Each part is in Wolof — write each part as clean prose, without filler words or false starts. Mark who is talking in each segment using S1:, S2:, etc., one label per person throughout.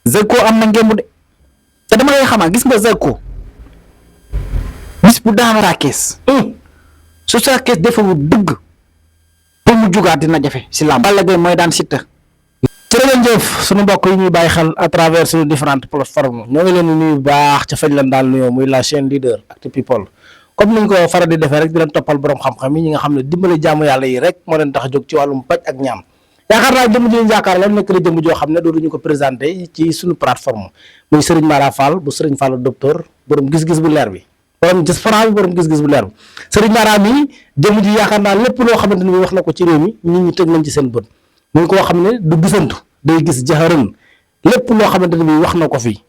S1: Zarko am na ngémbu de te dama lay xamaa gis nga Zarko bis bu daan Sa Thiès su Sa Thiès defewul dëgg pour mu jugaat dina jafe si làmb. Balla Gaye mooy daan Siteu.
S2: jërëjëf sunu mbokk yi ñuy bàyyi xel à travers suñu différentes plateformes ñoo ngi leen di nuyu baax ca fañ leen daal nuyoo muy la chaîne leader Actu People comme niñ ko faral di defee rek di leen toppal borom xam-xam yi ñi nga xam ne dimbali jaamu yàlla yi rek moo leen tax a jóg ci wàllum paj ak ñaam yaakaar naa jëmm ji ñu yaakaar loolu nekk na jëmm joo xam ne dootuñu ko présenté ci suñu plateforme muy Serigne Mara Fall bu Serigne Fall docteur borom gis-gis bu leer bi borom gis faraa bi borom gis-gis bu leer bi Serigne Mara mi jëmm ji yaakaar naa lépp loo xamante ni wax na ko ci réew mi nit ñi teg nañ ci seen bët muy koo xam ne du gisantu day gis jaxaran lépp loo xamante ne bi wax na ko fii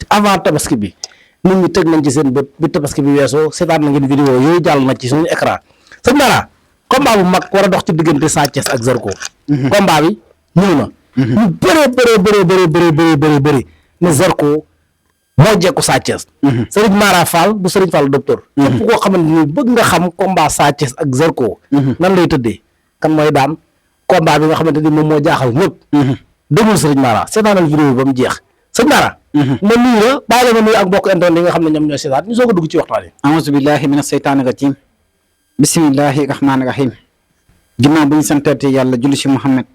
S2: avant tabaski bi nit ñi teg nañ ci seen bët bi tabaski bi weesoo seetaan na ngeen vidéo yooyu jàll na ci suñu écran sëñ Mara combat bu mag war a dox ci diggante Sa Thiès ak Zarko combat bi ñëw na ñu bëri ne Zarko moo jekku Sa Thiès Serigne Mara Fall bu Serigne Fall docteur képp koo xamante ni bëgg nga xam combat Sa Thiès ak Zarko nan lay tëddee kan mooy daan combat bi nga xamante ni moom moo jaaxal ñëpp déglu Serigne Mara seetaanal vidéo bi ba mu jeex sëñ Mara ma nuyu la bàyyi la ma nuyu ak mbokk internet yi nga xam ne ñoom ñoo seetaan ñu soog a dugg ci waxtaan yi
S1: auzu billahi mina seytaani rajim bismillahi rahmaani rahim ginnaaw bu ñu santeete yàlla julli si Muhammad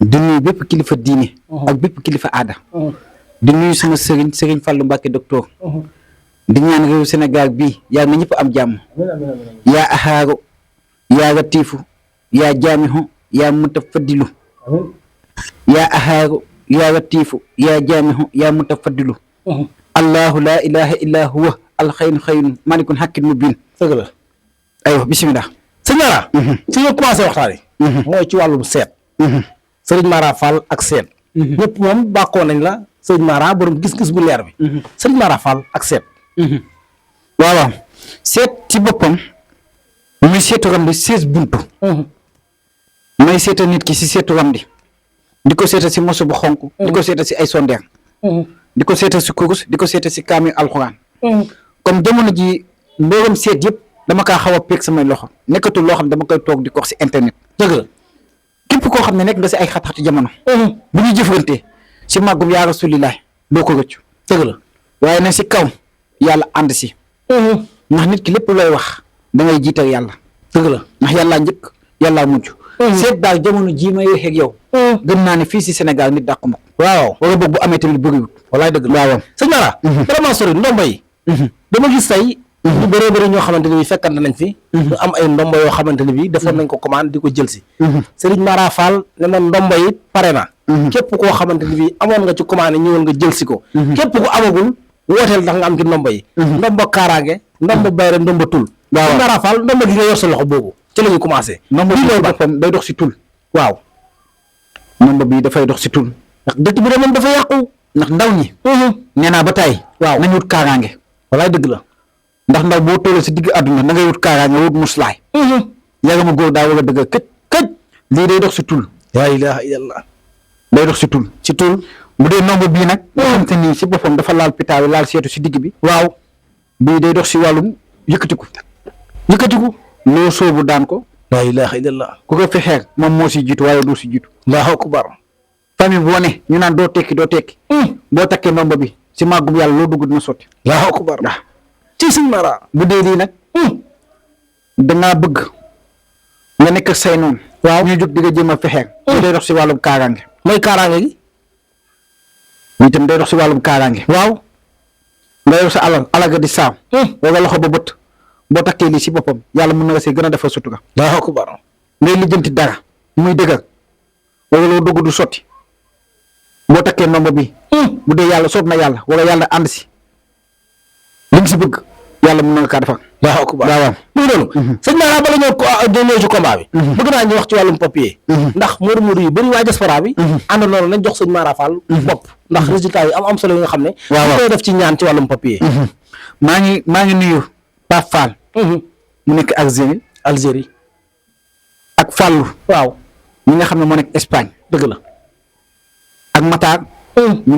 S1: di nuyu bépp kilifa diine ak bépp kilifa aada di nuyu sama Serigne Fallou Mbacké docteur di ñaan réew Sénégal bii yaa na ñëpp am jàmm yaa ahaaru yaa latiifu yaa jaamihu yaa mutafaddilu yaa ahaaru yaa latiifu yaa jaamihu yaa mutafaddilu allahu laa ilaha illa huwa alxayru xayrun malikun hakkil mubin
S2: dëgg la
S1: aywa bisimilah
S2: sëñ Mara fi ñu commencé waxtaan yi mooy ci wàllum seet Serigne Mara Fall ak seet ñëpp moom bàkkoo nañ la Serigne Mara borom gis-gis bu leer bi Serigne Mara Fall ak seet
S1: waaw seet ci boppam muy seetu ram di 16 buntu may seeta nit ki si seetu ram di ko seeta si moso bu xonk di ko seeta si ay sondeer di ko seeta si kurus di ko seeta si kaami alxuraan comme jamono ji mbooram seet yëpp dama kaa xaw a peeg samay loxo nekkatul loo xam ne dama koy toog di ko wax si internet
S2: dëgg la
S1: képp koo xam ne nekk nga si ay xat-xati jamono bu ñuy jëflante si màggum yaa rasulillahi doo ko rëccu
S2: dëgg la
S1: waaye nag si kaw yàlla ànd si ndax nit ki lépp looy wax da ngay jiital yàlla
S2: dëgg la
S1: ndax yàllaa njëkk yàllaa mujj seet daal jamono jii may waxee ak yow gëm naa ne fii si Sénégal nit dàqu ma
S2: waaw
S1: wala boog bu amee tamit bëriwut
S2: walaay dëgg la
S1: waaw
S2: sëñ Mara vraiment sori ndomba yi dama gis tey ñu bëree bëri ñoo xamante ne bi fekkante nañ fi ñu am ay ndomba yoo xamante ne bi defoon nañ ko commande di ko jël si Serigne Mara Fall ne ma ndomba yi pare na képp koo xamante ne bi amoon nga ci commande ñëwal nga jël si ko képp ku amagul wooteel ndax nga am ci ndomba yi ndomba kaaraange ndomba bayre ndomba tul Serigne Mara Fall ndomba gi nga yor sa loxo boobu ci la ñu commencé
S1: nomba bi boppam day dox si tul waaw nomba bi dafay dox si tul
S2: ndax dëkk bi de moom dafa yàqu
S1: ndax ndaw ñi nee naa ba tey
S2: waaw
S1: nañu wut kaaraange
S2: walaay dëgg la
S1: ndax ndaw boo tollee si digg àdduna da ngay wut kaaraange wut muslaay yàgama góor daa wala dëgg këj lii day dox si tul
S2: laa ilaha illallah
S1: day dox si tul bu dee nomba bii nag nga xam te nii si boppam dafa laal pitaaw laal seetu si digg bi
S2: waaw
S1: bii day dox si wàllum yëkkatiku loo soobu daan ko
S2: laa ilaha illallah
S1: ku ko fexeer moom moo si jiitu waaye du si jiitu
S2: allahu akbar
S1: famille boo ne ñu naan doo tekki boo takkee ndomba bi si màggum yàlla loo dugg dina sotti
S2: allahu akbar
S1: waaw
S2: ci Serigne Mara
S1: bu dee lii nag dangaa bëgg nga nekk ak say noonu
S2: waaw
S1: ñu jóg di nga jéem a fexeer ñu day dox si wàllum kaaraange
S2: mooy kaaraange gi
S1: ñu itam day dox si wàllum kaaraange
S2: waaw
S1: nga yor sa alaga di saaw wala loxo ba bët boo takkee lii si boppam yàlla mën na nga see gën a defal sutura
S2: allahu akbar
S1: ngay lijjanti dara muy dëgër wala loo dugg du sotti boo takkee ndomba bi bu dee yàlla soob na yàlla wala yàlla ànd si li nga si bëgg yàlla mën na nga kaa defal
S2: allahu akbar
S1: waaw
S2: muy loolu sëñ Mara bala ñëw ci combat bi bëgg naa ñu wax ci wàllum papier ndax moodu yi bëri waa diaspora bi ànd noonu nañ jox sëñ Mara Fall bopp ndax résultat yi am solo yi nga xam ne ñu koy def ci ñaan ci wàllum papier
S1: maa ngi nuyu Pape Fall mu nekk Algérie ak Fallou
S2: waaw
S1: ñi nga xam ne moo nekk Espagne
S2: dëgg la
S1: ak Matar ñu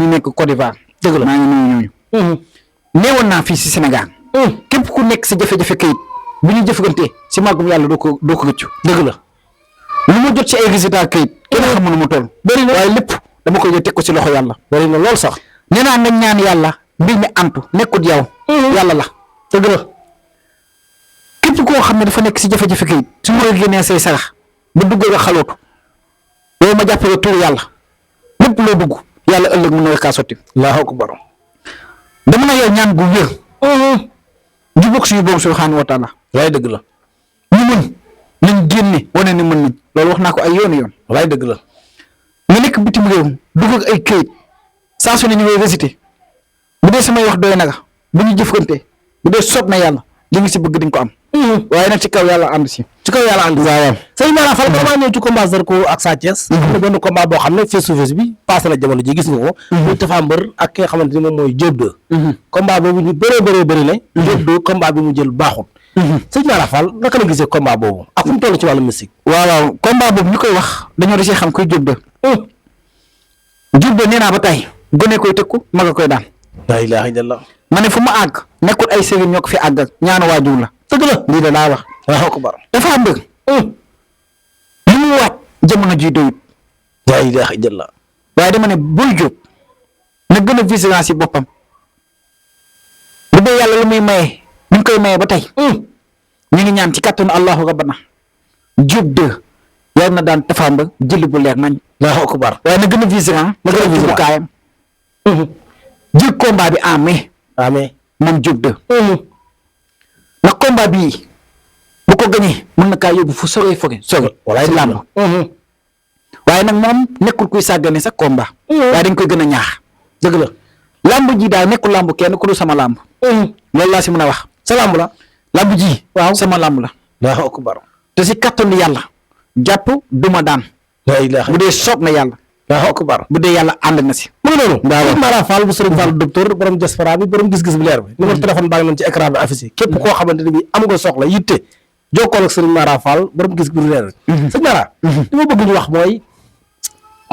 S1: nekk Côte d'Ivoire
S2: dëgg la
S1: maa ngi nuyu ñooñu neewoon naa fii si Sénégal képp ku nekk si jafe-jafe kayit bu ñu jëfagantee si màggum yàlla doo ko rëccu
S2: dëgg la
S1: lu ma jot ci ay résultat kayit kenn xamul nu mu toll
S2: bëri na
S1: waaye lépp dama koy jël teg ko si loxo yàlla.
S2: bari na lool sax.
S1: nee naa nga ñaan yàlla mbir mi antu nekkut yow. yàlla la.
S2: dëgg la.
S1: képp koo xam ne dafa nekk si jafe-jafe kayit su ma la génnee say sarax ba dugg nga xalootu yow ma jàppale tur yàlla lépp loo dugg yàlla ëllëg mën na kaa sotti.
S2: Allahu akbar.
S1: dama na yow ñaan gu wér. jubóog suñu borom subhaanahu wa taala.
S2: waaye dëgg la.
S1: ñu mën nañ génne wane ni mën nañ loolu wax naa ko ay yoon.
S2: waaye dëgg la.
S1: nga nekk bitim réew dugg ak ay kayit saa su ne ñu ngay récité bu dee samay wax doy naga bu ñu jëfante bu dee soob na yàlla li nga si bëgg di nga ko am. waaye nag ci kaw yàlla ànd si.
S2: ci kaw yàlla ànd. waaw sëñ Mara Fall vraiment ñëw ci combat Zarko ak Sa Thiès. am na benn combat boo xam ne face to face bi passé na jamono ji gis nga ko. muy Tapha Mbeur ak ki nga xamante ni moom mooy Diop 2. combat boobu ñu bëri ne. Diop 2 combat bi mu jël baaxul. sëñ Mara Fall naka la gisee combat boobu ak fu mu toll ci wàllu mystique.
S1: waaw combat boobu ñu koy wax dañoo desee xam koy Diop 2. Diop 2 nee naa ba tey gone koy tëkku mag a koy daan.
S2: la ilaha illallah.
S1: ma ne fu ma àgg nekkul ay sëriñ ñoo ko fi àgg ak ñaanu waajur la.
S2: dëgg la
S1: lii de laa wax.
S2: waaw akbar.
S1: dafa am bëgg. li mu waaj jamono ji doyut.
S2: la ilaha illallah.
S1: waaye dama ne bul jóg na gën a vigilance yi boppam bu dee yàlla lu muy maye ñu ngi koy maye ba tey. ñu ngi ñaan ci kattanu Allahu rabbana Diop 2 yar na daan Tapha Mbeur jël bu leer nañ.
S2: Allahu akbar.
S1: waaye na gën a vigilant. na gën a vigilant kaayam. jël combat bi en mai.
S2: amee
S1: moom Diop 2. ndax combat bii bu ko gañee mën na kaa yóbbu fu sore sore.
S2: walaay
S1: si làmb. waaye nag moom nekkul kuy sàggane sax combat. waaye dañ koy gën a ñaax.
S2: dëgg la.
S1: làmb ji daal nekkul làmb kenn ku dul sama làmb. loolu laa si mën a wax.
S2: sa làmb la.
S1: làmb ji.
S2: waaw
S1: sama làmb la.
S2: Allahu akbar.
S1: te si kattanu yàlla jàpp duma daan.
S2: la ilaha.
S1: bu dee soob na yàlla.
S2: Allahu akbar.
S1: bu dee yàlla ànd na si.
S2: mu ngi noonu.
S1: waaw
S2: sëñ Mara Fall bu sëriñ Fall docteur borom diaspora bi borom gis-gis bi leer bi. numéro téléphone baa ngi noonu ci écran bi affiché. képp koo xamante ne bii am nga soxla yitte jokkool ak sëriñ Mara Fall borom gis-gis bi leer bi. sëñ Mara. li ma bëgg ñu wax mooy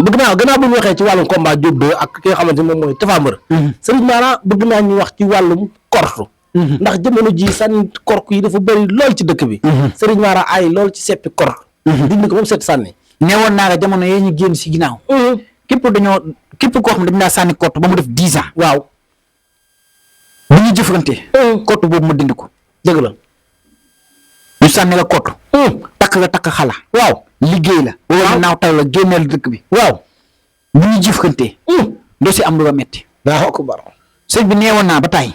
S2: bëgg naa gannaaw bu ñu waxee ci wàllum combat Diop 2 ak ki nga xamante ne moom mooy Tapha Mbeur. sëriñ Mara bëgg naa ñu wax ci wàllum kortu. ndax jamono ji sànni kork yi dafa bëri lool ci dëkk bi. sëriñ Mara ay lool ci seppi kork. dindi ko moom set sànni.
S1: neewoon naa la jamono yee ñu génn si ginnaaw. képp koo xam ne dañ laa sànni kott ba mu def 10 ans.
S2: waaw.
S1: bu ñu jëflante. kott boobu ma dindi ko.
S2: dëgg la.
S1: ñu sànni la kott. takk xala.
S2: waaw
S1: liggéey la. wala naaw taw la génneel dëkk bi.
S2: waaw.
S1: bu ñu jëflante. doo si am lu la metti.
S2: Allahu akbar.
S1: sëñ bi neewoon naa ba tàyyi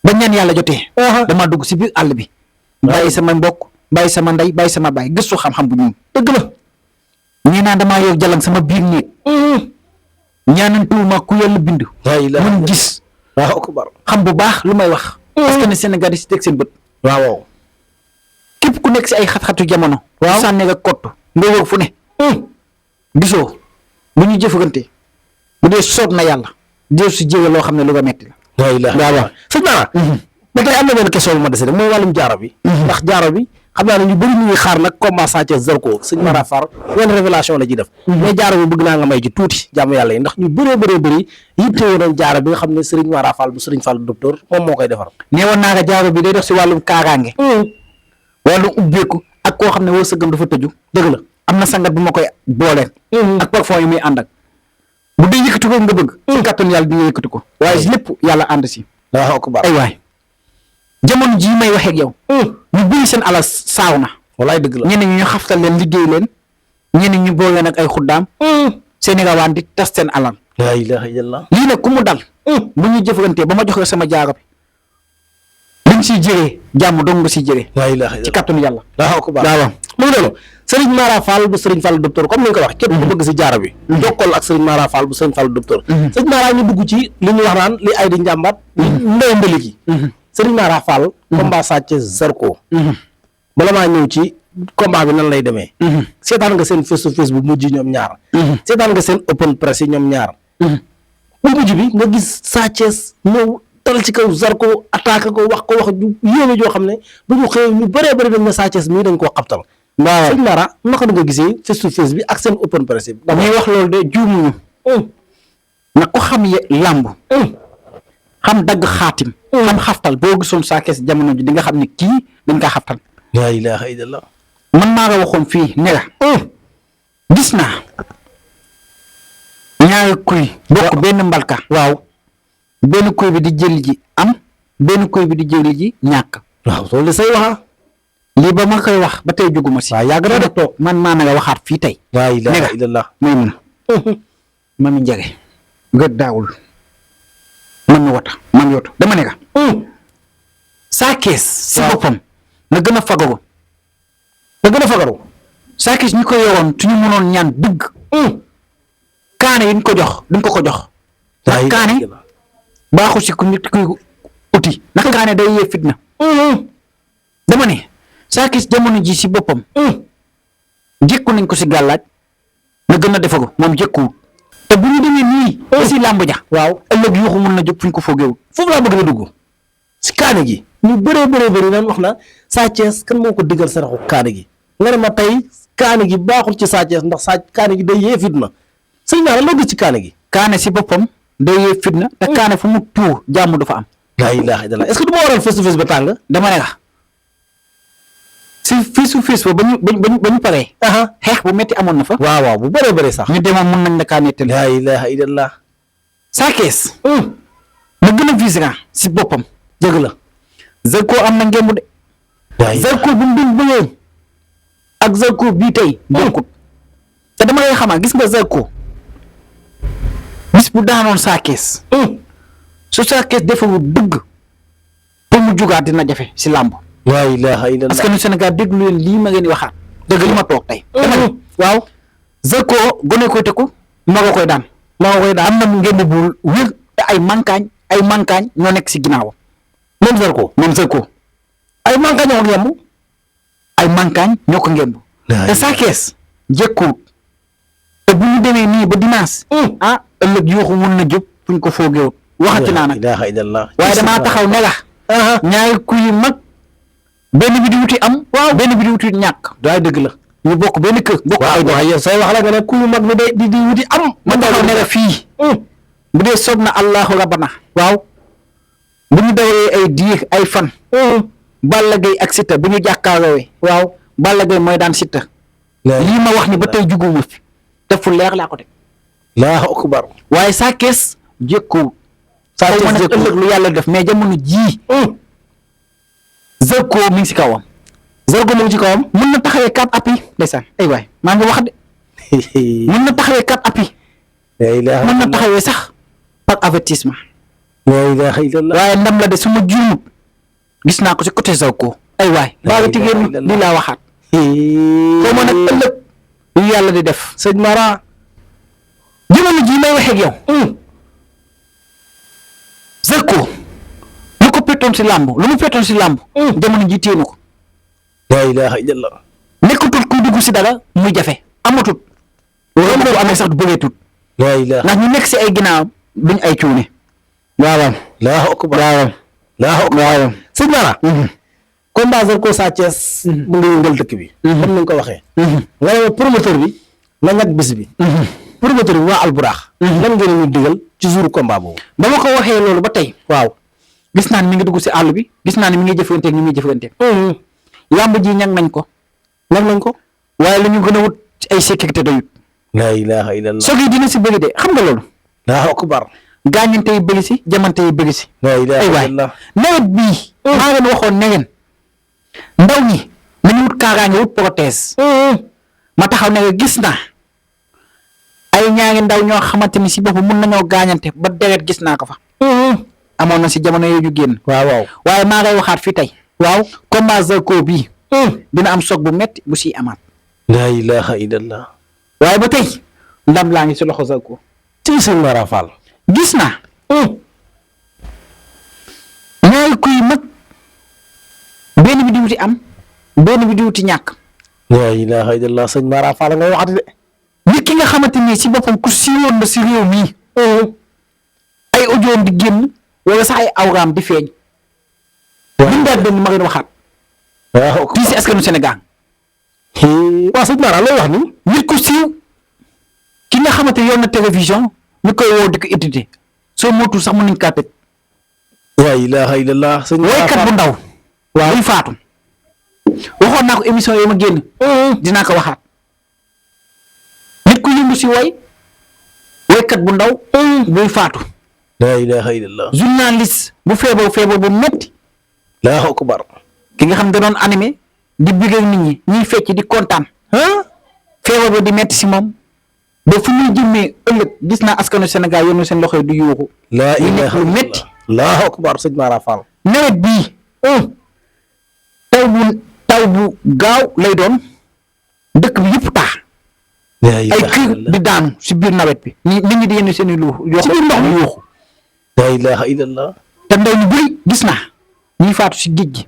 S1: ba ñaan yàlla jotee. dama dugg si biir àll bi. bàyyi sama mbokk bàyyi sama ndey bàyyi sama baay gëstu xam-xam bu ñuul.
S2: dëgg la.
S1: nee naa damaa yor jalang sama biir néeg. ñaanantuwuma ku yàlla bind. mun gis.
S2: Allahu akbar.
S1: xam bu baax lu may wax. parce que ne Sénégal yi si teg seen bët.
S2: waaw.
S1: képp ku nekk si ay xat-xatu jamono.
S2: waaw
S1: sànni nga kott nga wër fu ne. gisoo bu ñu jëfandikoo bu dee soob na yàlla jël si jéego loo xam ne lu ko metti la.
S2: waaw sëñ Mara. ba tey am na benn question bu ma dese rek mooy wàllum jaaro bi. ndax jaaro bi xam naa ne ñu bëri ñu ngi xaar nag combat Sa Thiès Zarko sëñ Mara Fall yenn révélation la ciy def. mais jaaro bi bëgg naa nga may ci tuuti jàmm yàlla yi ndax ñu bëri yitte woon jaaro bi nga xam ne Serigne Mara Fall bu Serigne Fall docteur moom moo koy defar.
S1: neewoon naa nga jaaro bi day dox si wàllum kaaraange. wàllum ubbeeku ak koo xam ne wërsëgam dafa tëju. dëgg la am na sangat bu ma koy booleel. ak parfum yi muy ànd ak. bu dee yëkkati ko nga bëgg. si kàttan yàlla di nga yëkkati ko. waaye lépp yàlla ànd si.
S2: Allahu akbar.
S1: ay waay jamono jii may waxee ak yow. ñu bëri seen alal saaw na.
S2: walaay dëgg la.
S1: ñeneen ñi ñu xaftal leen liggéey leen. ñeneen ñu boole leen ak ay xuddaam. seen i rawaan di tas seen alal.
S2: la ilaha illallah.
S1: lii nag ku mu dal. bu ñu jëfandikoo ba ma jox la sama jaaro bi. liñ siy jëree jàmm dong nga siy jëree.
S2: la ilaha
S1: ci
S2: illallah.
S1: kàttanu yàlla.
S2: Allahu akbar.
S1: waaw
S2: mu ngi noonu Serigne Mara Fall bu Serigne Fall docteur comme ni nga ko wax képp ku bëgg si jaaro bi jokkool ak Serigne Mara Fall bu Serigne Fall docteur Serigne Mara ñu dugg ci li ñu wax naan li ay di njàmbat ndey mbali gi Serigne Mara Fall combat Sa Thiès Zarko bala maa ñëw ci combat bi nan lay demee seetaan nga seen face to face bu mujj ñoom ñaar seetaan nga seen open press yi ñoom ñaar bu mujj bi nga gis Sa Thiès ñëw dal ci kaw Zarko attaqué ko wax ju yéeme joo xam ne bu ñu xëyee ñu bëree bëri dañ ne Sa Thiès mii dañ koo xabtal waaw sëñ Mara naka nga gisee face to face bi ak seen open press bi
S1: damay wax loolu de juumuñu na ko xam làmb xam dagg xaatim xam xaftal boo gisoon Sa Thiès jamono ji di nga xam ne kii dañ kaa xaftal
S2: la ilaha illallah
S1: man maa nga waxoon fii ne la gis naa ñaari kuy bokk benn mbalka.
S2: waaw
S1: benn kuy bi di jëli ji am benn kuy bi di jëli ji ñàkk.
S2: waaw loolu say waxa
S1: lii ba ma koy wax ba tey juguma si.
S2: waaw yàgg na de toog
S1: man maa nga waxaat fii tey.
S2: laa ilaaha illallah
S1: may mun a mami njege nga daawul man mi wata man yoto dama ne ka Sa Thiès si boppam na gën a fagaru Sa Thiès ñu ko yoroon suñu mënoon ñaan dëgg kaane yi ñu ko jox duñ ko jox ndax kaane baaxu si ku nit kuy uti ndax kaane day yee fitna dama ne Sa Thiès jamono ji si boppam jékku nañ ko si gàllaaj na gën a defaru moom jékkuwul te bu ñu demee nii ba si làmb ja waaw ëllëg yuuxu mun na jóg fu ñu ko foogewul
S2: foofu laa bëgg na dugg si kaane gi ñu bëree naan wax na Sa Thiès kan moo ko diggal saraxu kaane gi nga ne ma tey kaane gi baaxul ci Sa Thiès ndax kaane gi day yee fitna sëñ naa loo gis ci kaane gi
S1: kaane si boppam day yee fitna te kaane fu mu tuur jàmm du fa am
S2: laa ilaaha illallah est-ce que du ma waral face to face ba tàng
S1: dama ne la si face ba ba ñu paree xeex bu metti amoon na fa
S2: waaw bu bëree sax
S1: ñu demoon mun nañ la kaa nettali
S2: laa ilaaha illallah
S1: Sa Thiès na gën a vigilant si boppam
S2: dëgg la
S1: Zarko am na ngemb de Zarko bu mu bëggee ak Zarko bii tey bokkut te dama lay xamaa gis nga Zarko bis bu daanoon Sa Thiès su Sa Thiès defawu dëgg pour mu jugaat dina jafe si làmb
S2: laa ilaaha illallah
S1: parce que nu Sénégal déglu leen lii ma ngeen di waxaat dëgg li ma toog tey dama ne waaw Zarko gone koy tëkku maga koy daan am na ngemb bu wér te ay mankaañ ñoo nekk si ginnaawam
S2: moom Zarko
S1: ay mankaañ ñoo ko ngemb te Sa Thiès jekkuwut te bu ñu demee nii ba dimanche ëllëg yuuxu mun na jóg fu ñu ko foogewut waxati naa nag
S2: ilaaha illallah
S1: waaye damaa taxaw ne la ñaari kuy mag benn bi di wuti am benn bi di wuti ñàkk waaye dëgg la ñu bokk benn kër bokk ay dox
S2: say wax la nga ne kuy mag bi di wuti am
S1: ma taxaw ne la fii bu dee soob na allahu rabbana bu ñu dawalee ay diir ay fan Balla Gaye ak Siteu bu ñu jàkkaaroowee Balla Gaye mooy daan Siteu lii ma wax ni ba tey juguma fi te fu leer laa ko teg
S2: allahu akbar
S1: waaye Sa Thiès jékkuwul
S2: Sa Thiès
S1: nag ëllëg lu yàlla def mais jamono jii Zarko mi ngi si kawam mën na taxawee 4 appuis ndeysaan ay waay maa ngi wax de mën na taxawee 4 appuis mën na taxawee sax par avertissement
S2: laa ilaaha illallah
S1: waaye ndam la de su ma juumut gis naa ko si côté Zarko ay waay baaga tigéen lii laa waxaat xaw ma nag ëllëg lu yàlla di def
S2: sëñ Mara
S1: jamono jii may waxee ak yow Zarko lu ko pettoon si làmb lu mu pettoon si làmb jamono ji téye na ko
S2: laa ilaaha illallah
S1: nekkatul kuy dugg si dara muy jafe amatut loolu bu amee sax du bëggee tut
S2: laa ilaaha
S1: ndax ñu nekk si ay ginnaawam duñ ay cuune waaw
S2: allahu akbar
S1: sëñ Mara
S2: combat Zarko Sa Thiès mu ngi yëngal dëkk bi comme ni nga ko waxee nga ne promoteur bi na ñag bis bi promoteur bi waa Alburax lan ngeen ñu digal ci jour combat boobu
S1: ba ma ko waxee loolu ba tey gis naa ni mi ngi dugg si àll bi gis naa ni mi ngi jëflanteeg ni muy jëflanteeg làmb ji ñag nañ ko waaye lu ñu gën a wut ay sécurité doyut
S2: laa ilaaha illallah
S1: soog yi dina si bëgg de xam nga loolu
S2: allahu akbar
S1: gaañante yi bëgg si jamante yi bëgg si
S2: laa ilaaha
S1: ay waay
S2: illallah
S1: nawet bii maa leen waxoon ne ngeen ndaw ñi nañu wut kaaraange wut prothèse ma taxaw ne nga gis naa ay ñaari ndaw ñoo xamante ni si boppam mun nañoo gaañante ba deret gis naa ko fa amoon na si jamono yooyu ñu génn waaye maa ngay waxaat fii tey combat Zarko bii dina am soog bu metti bu siy amaat
S2: laa ilaaha illallah
S1: waaye ba tey ndam laa ngi si loxo Zarko
S2: ci sëñ Mara Fall
S1: gis naa ñaari kuy mag benn bi di wuti am benn bi di wuti ñàkk
S2: laa ilaaha illallah sëñ Mara Fall ngay waxati de
S1: nit ki nga xamante ni si boppam ku siiwoon na si réew mii ay audio di génn wala sax ay awraam di feeñ buñ daal benn ma ngeen waxaat fii si askanu Sénégal
S2: waaw sëñ Mara looy wax ni
S1: nit ku siiw ki nga xamante ni yor na télévision ñu koy woo di ko édité soo motul sax mën nañ kaa tëj
S2: laa ilaaha illallah sëñ Mara
S1: woykat bu ndaw buy faatu waxoon naa ko émission yi ma génn dinaa ko waxaat nit ku yëngu si woy woykat baykat bu ndaw buy faatu
S2: la ilaha illallah.
S1: journaliste bu feebar bu metti
S2: Allahu akbar.
S1: ki nga xam da doon animé di biggal nit ñi ñuy fecc di kontaan feebar ba di metti si moom ba fu muy jëmmee ëllëg gis naa askanu Sénégal yoonu seen loxo yi du yuuxu
S2: la
S1: ñu nekk
S2: ilaha
S1: lu metti
S2: Allahu akbar sëñ Mara Fall.
S1: nawet bii taw bu gaaw lay doon dëkk bi yëpp taa ay kër di daanu si biir nawet bi nit ñi di yenn seen i luux si biir ndox mi yuuxu
S2: la ilaha illallah.
S1: te ndaw ñu bëri gis naa ñuy faatu si géej gi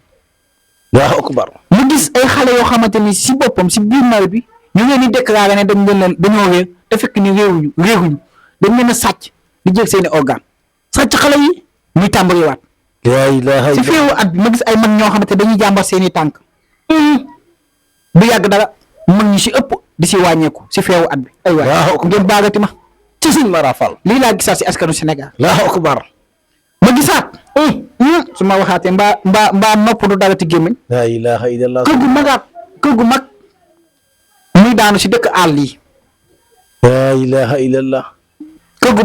S2: Allahu akbar.
S1: mu gis ay xale yoo xamante ni si boppam si biir nawet bi ñu ngi leen di déclaré ne dañoo réer te fekk ni réeruñu dañ leen a sàcc di jël seeni organe sàcc xale yi muy tàmbaliwaat
S2: la ilaha
S1: si féewu at bi ma gis ay mag ñoo xamante dañuy jàmbar seeni tànk bu yàgg dara mag ñi si ëpp di si wàññeeku si féewu at bi ay waay ngeen baagati ma
S2: ci sëñ Mara Fall.
S1: lii laa gisaat si askanu Sénégal
S2: Allahu akbar.
S1: ma gisaat su ma waxaatee mbaa nopp du dagati gémmiñ
S2: la ilaha illallah.
S1: kër gu mag muy daanu si dëkk àll yi
S2: la ilaha illallah.
S1: kër gu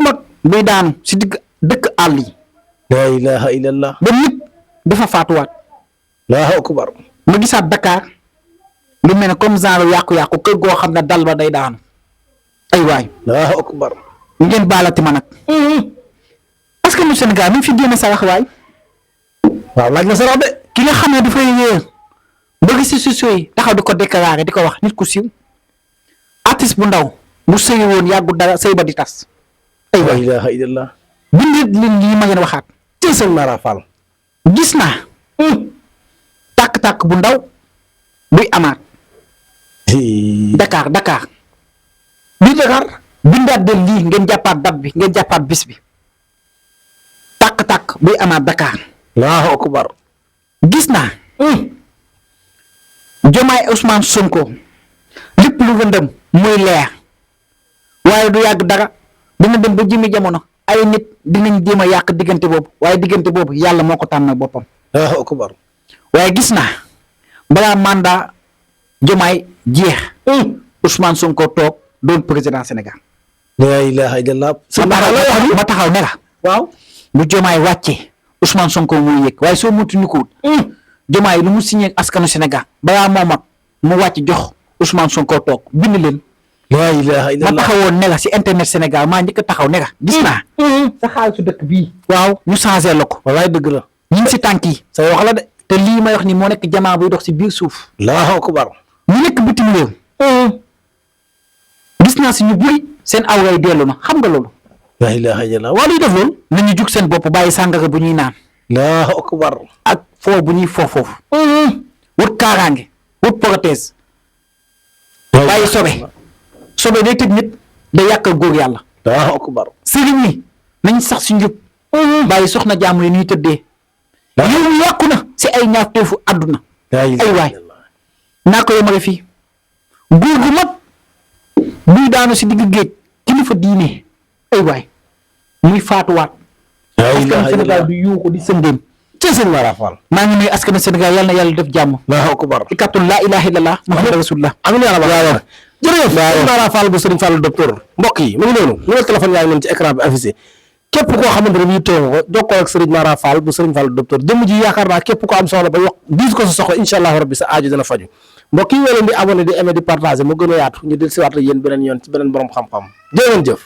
S1: mag muy daanu si dëkk àll yi
S2: la ilaha illallah.
S1: ba nit dafa faatuwaat
S2: Allahu akbar.
S1: ma gisaat Dakar lu mel ne comme genre yàqu-yàqu kër goo xam ne dal ba day daanu ay waay
S2: Allahu akbar.
S1: ngeen baalati ma nag askanu Sénégal mi fi génne sarax waay
S2: waaw laaj na sarax de.
S1: ki nga xam ne dafay réer bëgg si sociaux yi taxaw di ko déclaré di ko wax nit ku siiw artiste bu ndaw bu sëyi woon yàggu dara sëy ba di tas ay
S2: la
S1: waay
S2: ilaha illallah.
S1: bindit leen lii ma ngeen waxaat
S2: ci sëñ Mara Fall.
S1: gis naa tàkk-tàkk bu ndaw buy amaat Dakar biir Dakar bindaat de lii ngeen jàppaat date bi ngeen jàppaat bis bi tàkk-tàkk buy amaat Dakar
S2: Allahu akbar.
S1: gis naa Diomaye Ousmane Sonko lépp lu lëndëm muy leer waaye du yàgg dara dina dem ba jëmi jamono ay nit dinañ jéem a yàq diggante boobu waaye diggante boobu yàlla moo ko tànn boppam
S2: Allahu akbar.
S1: waaye gis naa balaa mandat Diomaye jeex Ousmane Sonko toog doon président Sénégal
S2: la ilaha illallah.
S1: ma taxaw ne la
S2: waaw.
S1: bu Diomaye wàccee Ousmane Sonko muy yëg waaye soo moytuñu ko Diomaye lu mu signé askanu Sénégal balaa moomat mu wàcc jox Ousmane Sonko toog bind leen
S2: la ilaha
S1: ma
S2: illallah.
S1: taxawoon ne la si internet Sénégal maa njëkk a taxaw ne la gis naa sa xaalisu dëkk bii
S2: waaw.
S1: ñu changé la ko
S2: wallaay dëgg la.
S1: ñu ngi si tànk yi
S2: say wax la de.
S1: te lii may wax ni moo nekk jamaa buy dox si biir suuf
S2: Allahu akbar.
S1: ñu nekk bitim réew gis naa si ñu bëri seen awray dellu na xam nga loolu
S2: la ilaha illallah. waa luy def loolu.
S1: nañu jug seen bopp bàyyi sàngara bu ñuy naan
S2: Allahu akbar.
S1: ak foo bu ñuy foofu wut kaaraange wut prothèse bàyyi sobe day tëj nit day yàqal góor yàlla
S2: Allahu akbar.
S1: sëriñ ñi nañ sax si njub bàyyi soxna jaamu yi ñuy tëddee yow yàqu na si ay ñaawteefu àdduna
S2: la ilaha
S1: ay waay
S2: illallah.
S1: naa ko yemale fii góor gu mag buy daanu si digg géej kilifa diine ay waay muy faatuwaat
S2: la
S1: askanu
S2: ilaha
S1: Sénégal
S2: illallah.
S1: du yuuxu di sëndéem
S2: ci sëñ Mara Fall.
S1: maa ngi nuyu askanu Sénégal yal na yàlla def jàmm
S2: Allahu akbar.
S1: ci kàttan laa ilaha illallah muhammad rasulullah
S2: amiin yaa rabbal aalamiin. jërëjëf sëñ Mara Fall bu sëriñ Fall docteur mbokk yi mu ngi noonu numéro téléphone yaa ngi noonu ci écran bi affiché képp koo xamante ne bii teew ko jokkoo ak sëriñ Mara Fall bu sëriñ Fall docteur jëmm ji yaakaar naa képp ko am soxla ba wax diis ko sa soxla incha allahu rabbi sa aaju dana faju mbokk yi woo leen di abonné di aimé di partagé mu gën a yaatu ñu del siwaat ak yéen beneen yoon ci beneen borom xam-xam jërë ngeen jëf